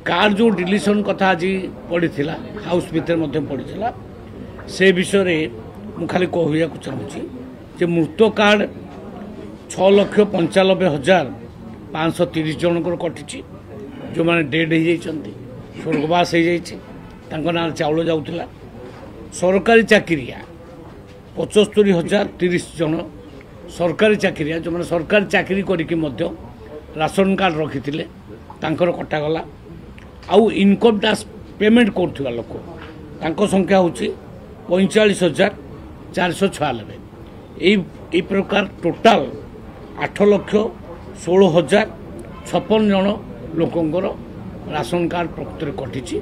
Card ଯେଉଁ ଡିଲିସନ୍ କଥା ଆଜି ପଡ଼ିଥିଲା, ହାଉସ୍ ଭିତରେ ମଧ୍ୟ ପଡ଼ିଥିଲା, ସେ ବିଷୟରେ ମୁଁ ଖାଲି କହିବାକୁ ଚାହୁଁଛି ଯେ ମୃତ କାର୍ଡ଼ 6,95,530 ଜଣଙ୍କର କଟିଛି। ଯେଉଁମାନେ ଡେଡ୍ ହେଇଯାଇଛନ୍ତି, ସ୍ୱର୍ଗବାସ ହେଇଯାଇଛି, ତାଙ୍କ ନାଁରେ ଚାଉଳ ଯାଉଥିଲା। ସରକାରୀ ଚାକିରିଆ 75,030 ଜଣ ସରକାରୀ ଚାକିରିଆ, ଯେଉଁମାନେ ସରକାରୀ ଚାକିରି କରିକି ମଧ୍ୟ ରାସନ କାର୍ଡ଼ ରଖିଥିଲେ, ତାଙ୍କର କଟାଗଲା। ଆଉ ଇନକମ୍ ଟ୍ୟାକ୍ସ ପେମେଣ୍ଟ କରୁଥିବା ଲୋକ, ତାଙ୍କ ସଂଖ୍ୟା ହେଉଛି 45,496। ଏଇ ପ୍ରକାର ଟୋଟାଲ 8,16,056 ଜଣ ଲୋକଙ୍କର ରାସନ କାର୍ଡ଼ ପ୍ରକୃତରେ କଟିଛି।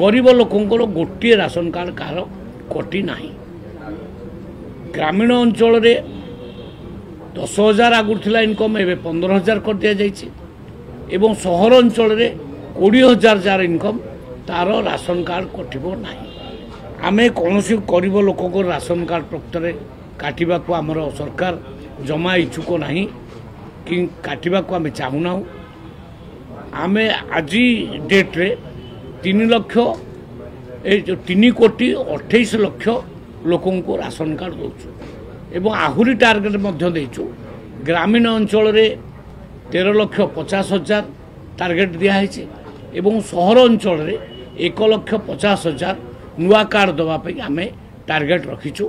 ଗରିବ ଲୋକଙ୍କର ଗୋଟିଏ ରାସନ କାର୍ଡ଼ କାହାର କଟି ନାହିଁ। ଗ୍ରାମୀଣ ଅଞ୍ଚଳରେ 10,000 ଆଗରୁ ଥିଲା ଇନକମ୍, ଏବେ 15,000 କରିଦିଆଯାଇଛି ଏବଂ ସହର ଅଞ୍ଚଳରେ 20,000 ଯାହାର ଇନକମ୍ ତାର ରାସନ କାର୍ଡ଼ କଟିବ ନାହିଁ। ଆମେ କୌଣସି ଗରିବ ଲୋକଙ୍କ ରାସନ କାର୍ଡ଼ ପ୍ରକୃତରେ କାଟିବାକୁ ଆମର ସରକାର ଜମା ଇଚ୍ଛୁକ ନାହିଁ କି କାଟିବାକୁ ଆମେ ଚାହୁଁନାହୁଁ। ଆମେ ଆଜି ଡେଟ୍ରେ 3 ଲକ୍ଷ, ଏ ଯେଉଁ 3 କୋଟି 28 ଲକ୍ଷ ଲୋକଙ୍କୁ ରାସନ କାର୍ଡ଼ ଦେଉଛୁ ଏବଂ ଆହୁରି ଟାର୍ଗେଟ୍ ମଧ୍ୟ ଦେଇଛୁ। ଗ୍ରାମୀଣ ଅଞ୍ଚଳରେ 13 ଲକ୍ଷ 50 ହଜାର ଟାର୍ଗେଟ୍ ଦିଆହେଇଛି ଏବଂ ସହର ଅଞ୍ଚଳରେ 1 ଲକ୍ଷ 50 ହଜାର ନୂଆ କାର୍ଡ଼ ଦେବା ପାଇଁ ଆମେ ଟାର୍ଗେଟ୍ ରଖିଛୁ।